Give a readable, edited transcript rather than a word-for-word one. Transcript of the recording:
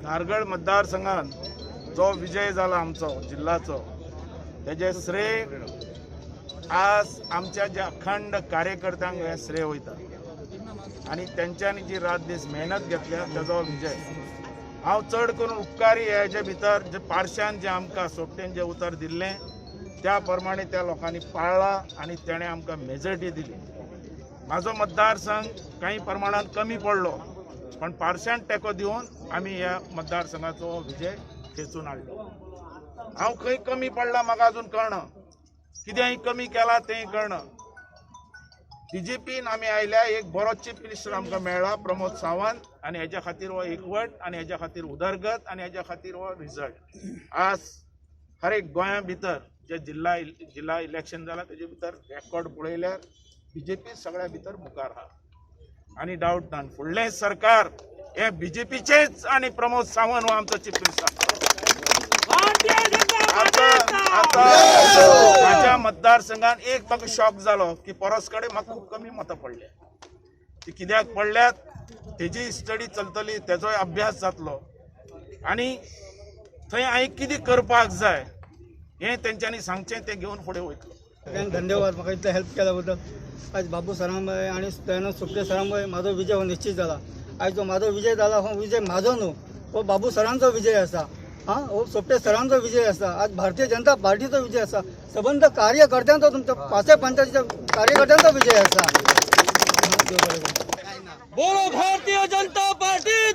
धारगळ मतदारसंघात जो विजय जाला आमचो जिल्हाचो, तेजे श्रेय आज आमच्या ज्या अखंड कार्यकर्त्यांक हे श्रेय वयता आनी तेंच्यांनी जी रात दीस मेहनत घेतल्या तेजो विजय. हांव चड करून उपकारी हेजे भितर जे पारशान जे आमकां सोपटेन जे उतर दिल्लें त्या प्रमाणे त्या लोकांनी पाळ्ळा आनी तेणें आमकां मेजॉरिटी दिली. म्हाजो मतदारसंघ काही प्रमाणात कमी पडलो, पण पारशान टेको दिवन आमी ह्या मतदारसंघाचो विजय खेचून हाडलो. हांव खंय कमी पडला म्हाका अजून कळना, कितेंय कमी केलां तेंय कळना. बीजेपीन आमी आयल्या, एक बरो चीफ मिनिस्टर आमकां मेळ्ळा प्रमोद सावंत आनी हेज्या खातीर हो एकवट आनी हेज्या खातीर उदरगत आनी हेज्या खातीर हो रिजल्ट. आज हर एक गोंया भितर जे जिल्हा जिल्हा इलेक्शन जाला तेजे भितर रेकॉर्ड पळयल्यार बीजेपी सगळ्या भितर मुखार आहा आनी डावट ना, फुडलें सरकार हे बीजेपीचेच आनी प्रमोद सावंत हो आमचो चीफ मिनिस्टर. आता आता माझ्या मतदारसंघात एक म्हाका शॉक जालो की परस कडेन म्हाका खूब कमी मतां पडल्या. ती कित्याक पडल्यात तेजी स्टडी चलतली, तेजोय अभ्यास जातलो आनी थंय हांवें कितें करपाक जाय हें तेंच्यांनी सांगचें, तें घेवन फुडें वयतलो. सगळ्यांक धन्यवाद म्हाका इतलें हेल्प केल्या बद्दल. आयज बाबू सरां मुळे आनी दयानंद सोपटे सरां मुळे म्हाजो विजय हो निश्चित जाला. आयज जो म्हाजो विजय जाला हो विजय म्हाजो न्हू, हो बाबू सरांचो विजय आसा, हां, हो सोपटे सरांचो विजय आसा, आज भारतीय जनता पार्टीचो विजय आसा, सबंद कार्यकर्त्यांचो, तुमच्या पाचय पंचायतीच्या कार्यकर्त्यांचो विजय आसा. देव बरें करूं. बोलो भारतीय जनता पार्टी.